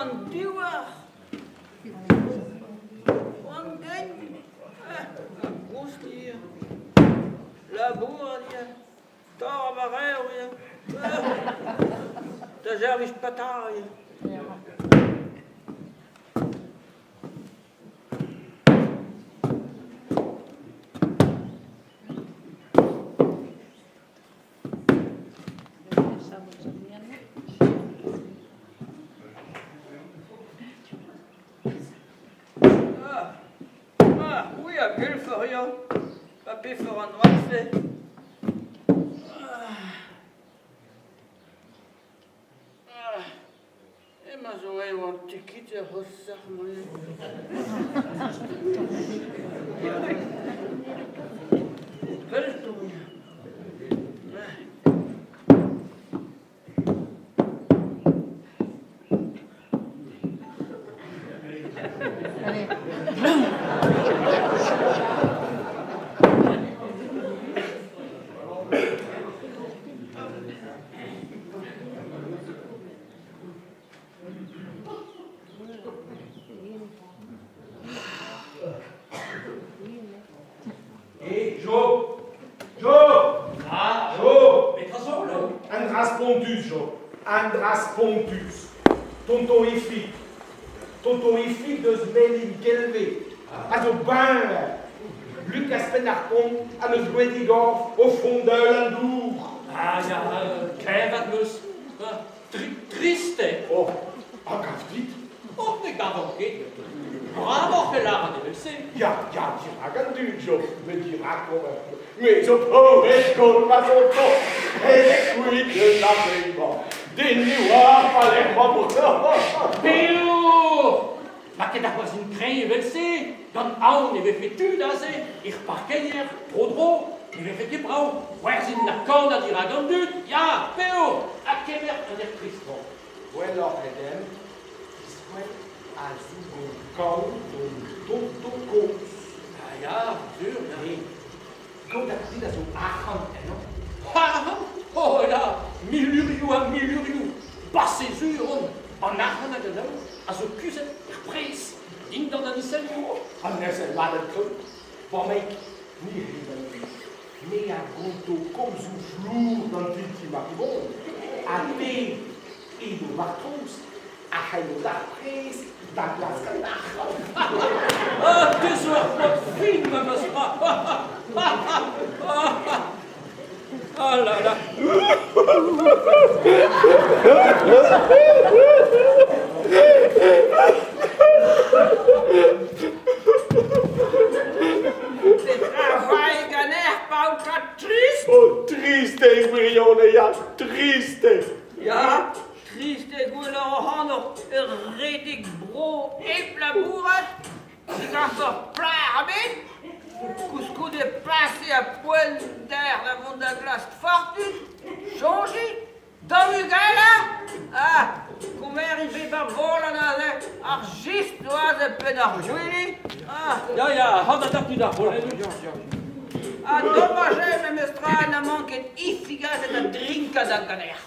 an divhar. Poan-gein, ha kozh-hir. Labourat ya, torr ma revr ya. Da servij patar ya. Ah, ah, oui, a gulfer ya, pa pefer an oad-se. Ah. Ah. Emañ zo eo an tikit er c'hozh-sac'h-mañ. Pell on. Eh, Job Job Ah, Job Petra zo, Lom? Un dra spontus, Job. Un dra spontus. Tonton Ifig. Tonton Ifig deus Melin Kelve. A zo beñv. Lucas Penn-ar-Pont a neus gwelet e gorf o fondal an dour. Ah ya, klevet 'meus. Trist eo. Oh, a gav dit? Oh, ne gavan ket. Bravoc'h e lâran evel-se. Ya, ya, dirak an dud, Jo, met dirak Me zo paourez gant ma tonton, redek kuit eus ar bed-mañ. Den ne oar pa-lec'h ma Peoc'h! Ma ket ar c'hoarzhin kreñv evel-se, gant aon e vefe tud aze, er parkeier, tro-dro, ne vefe ket brav c'hoarzhin na kanañ dirak an dud, ya, peoc'h, ha kemer un aer tristoc'h. Gwelloc'h eo demp diskwel a zougo kaout hon tonton kozh. Ah ya, sur, ya. Kaout ar dit a zo arc'hant ennañ. Arc'hant? Oh ya, milurioù ha milurioù. Pase sur on, an arc'hant hag an aour a zo kuzhet er prez, dindan an izelioù. An ezel mat en kaout. Bon, mec, ni hevel. Me a gonto komzoù flour d'an tinti Marivon. Ha te, edo war-trouz, a c'hello d'ar prez da glask an arc'hant. Ah, te zo ur paotr fin, memes tra. Ah là là. Petra 'ray ganec'h, paotr trist? Oh, trist eo gwirionez, ya, trist eo. Ya, trist eo gwelet ac'hanoc'h ur redig bro hep labourat. Degas ur plac'h ebet. Koulskoude pase ha poent dec'h da vont da glask fortun. Soñjit, daou-ugent Ah, komerit bet ar volan aze, ar jist zo aze penn ar gwele. Ah. Ya, ya, ac'hann da dap ar volennoù. Ha domaj eo memestra na manket ifig aze da drinkañ da ganec'h.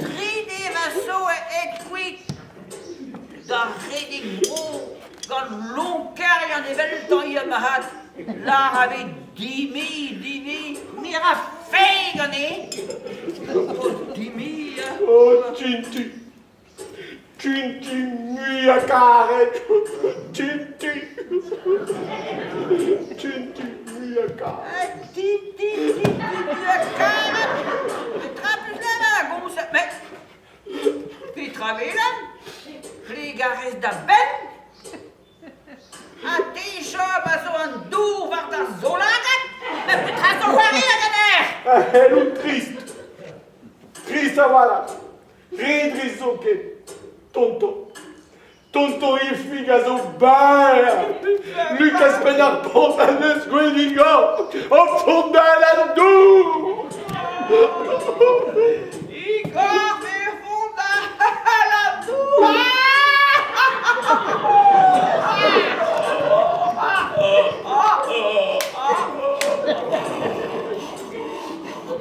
Tri devezh zo aet kuit da redek bro gant lonkerion eveltañ marc'had. Lâr a vez dimi, dimi, me ra fae ganez. Oh, dimi, hein. Oh, Tinti, Tinti muiañ-karet, Tinti, Tinti muiañ-karet. Tinti, Tinti muiañ-karet, petra 'peus lavaret a gomz? Met petra 'welan? Plegañ a rez da benn? Ha te, Job, a zo an dour war da zolagad? Met petra zo c'hoari ganec'h? Hello, trist. Trist a-walc'h. Re drist zoken. Tonton. Tonton Ifig a zo berr. Lucas Penn-ar-Pont a neus Gwenigor o tont da an dour. Igor e vont da la dour.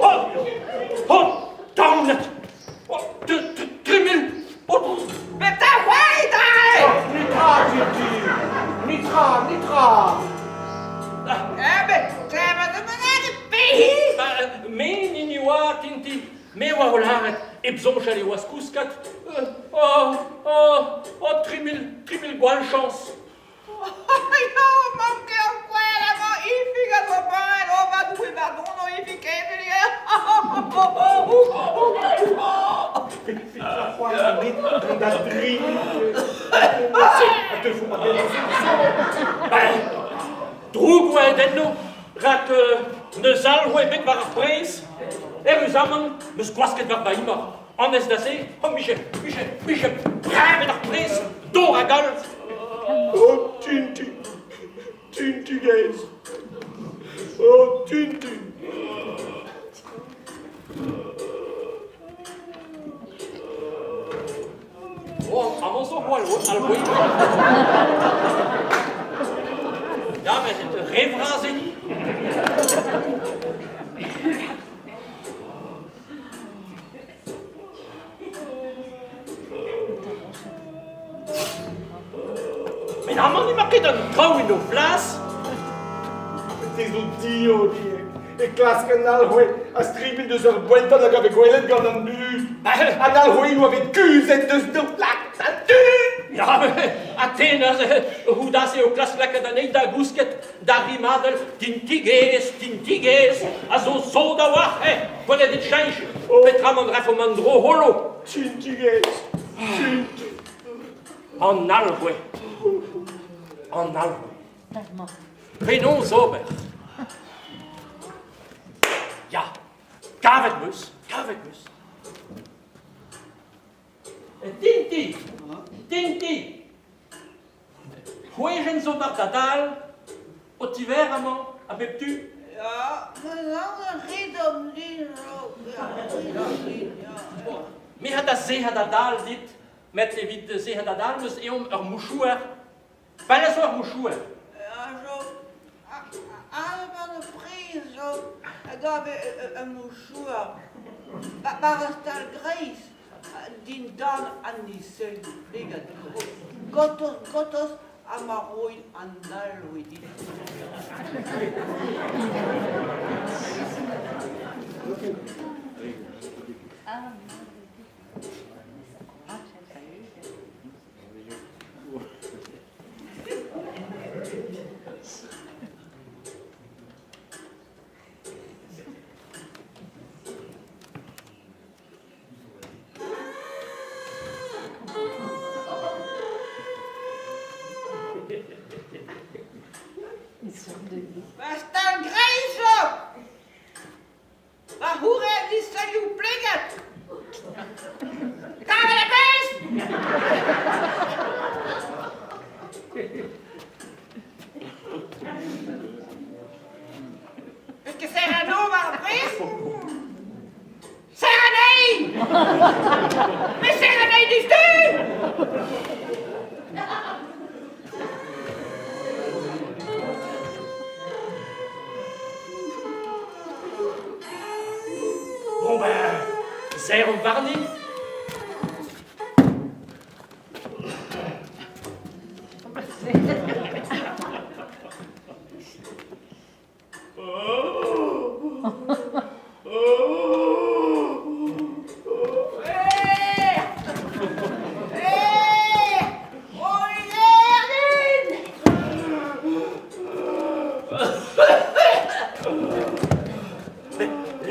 Oh! Oh! Daonet! Oh! 3000! Oh! Petra c'hoari? soñjal e oas kouskat. Oh, oh, oh, 3000, 3000 gwall chañs. Ya, mamm-kaer gwell amañ, Ifig a zo paeet, oh ma Doue, pardon, Ifig kaezh Petra c'hoari dit gant da dri A teufo ma Ben, droug oa aet enno, rak n'eus alc'hwez ebet war ar prez. Eüruzamant, 'm eus gwasket war va imor. Anez da se, oh 'mije, 'mije, 'mije prevet ar prez, dor hag all. Oh, Tinti, Tinti gaezh. Oh, Tinti. Oh, amañ zo c'hoazh alc'hwez. Ya, met re vras eo. Met amañ n'emañ ket an traoù en o flas. Te zo diot ivez. E klask an alc'hwez a-stribilh deus ur boentad hag a vez gwelet gant an dud. An alc'hwezioù a vez kuzhet deus daoulagad an dud. Ya, ha te neuze, c'hout aze o klask lakaat anezhi da gousket da rimadell Tintigez, Tintigez, a zo sot a-walc'h, eh, gwelet it cheñch, petra m'an rafomp an dro holo. Tintigez, Tinti. An alc'hwez, an alc'hwez. Penaos ober? Ya, kavet 'm eus, kavet 'm eus. Tinti, Tinti, c'hwezenn zo war da dal, o tiver amañ a bep tu. Ya, ret omp din, ya. Me a da sec'hañ da dal dit, met evit sec'hañ da dal 'm eus ezhomm ur mouchouer. Pell zo ur mouchouer. Zo, ar priz zo a gave ur mouchouer. War ar stal greiz, dindan an iselioù pleget. Gortoz, gortoz, ha ma roin an alc'hwez dit. Stal greiz zo! Va c'hourenn distaolioù pleget! Kavet a pezh! Eus ket serr an nor war ar pres? Serr anezhi! Mais serr anezhi diouzhtu! Bon ben, serromp warni.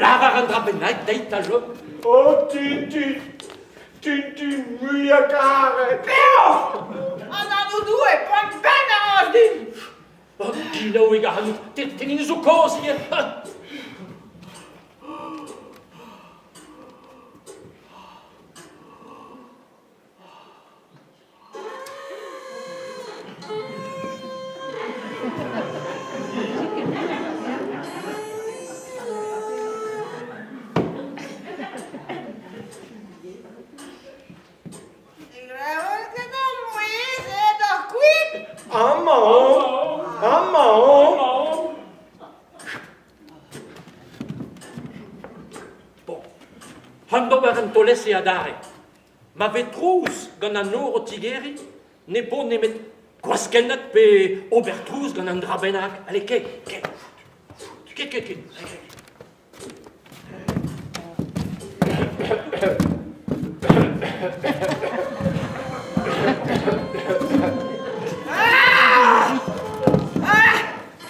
Lavar un dra bennak deit da Job. Oh, Tintin, Tintin muiañ-karet. Peoc'h! An anv Doue, poan benn a ra din! Oh, ginaoueg ac'hanout, te n'in zo kaoz ivez. Amañ, amañ. Bon, han d'ober un taol-esae adarre. Ma vez trouz gant an nor o tigeriñ, ne bo nemet gwaskennat pe ober trouz gant un dra bennak. Allez, ke, ke, ke, ke, ke. Ah!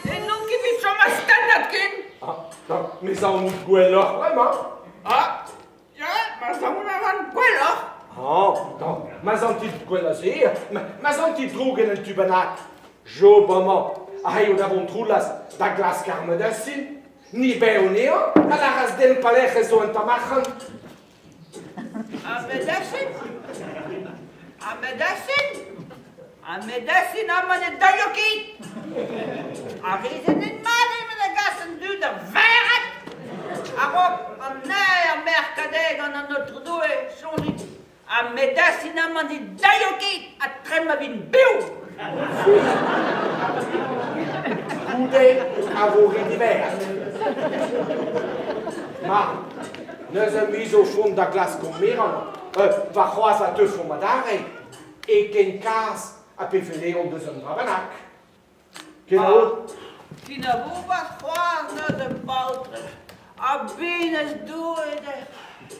E n'on ket evit chom a-stennad ken! Ah, me 'z out gwelloc'h bremañ. Ah, ya, ma zaon a ran gwelloc'h. Ah, ma zantit gwell a-se, ma zantit droug en un tu bennak. Job amañ, aze eo da Vontroulaz da glask ar medesin. Ni bev anezhañ, a lâras den pelec'h ez zo un tamm arc'hant. Ar medesin? Ar medesin? Ar medesin amañ ne daio ket! Ar re-se n'int mat nemet da gas an dud da vered! A-raok an aer merkadeg gant an Aotrou Doue, soñjit, ar medesin amañ ne daio ket ha trema ma vin bev! Goude a vo re diwezhat. Ma, neuze me zo vont da glask ho meran, warc'hoazh a teufomp adarre, e ken kaz ha pe feleomp deus un dra bennak. Kenavo. Kenavo warc'hoazh neuze paotred, ha bennozh Doue dezhe.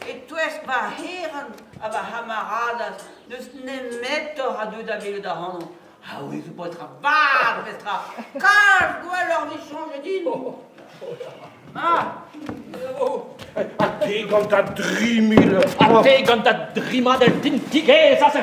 E-touesk va c'herent ha va c'hamaradez n'eus nemetoc'h a deu da welout ac'hanon. A-wezhioù paotr vat memestra, kalz gwelloc'h 'vit soñjet din. Ah! Ha te gant da dri mil... Ha te gant da drimadell tintigez aze!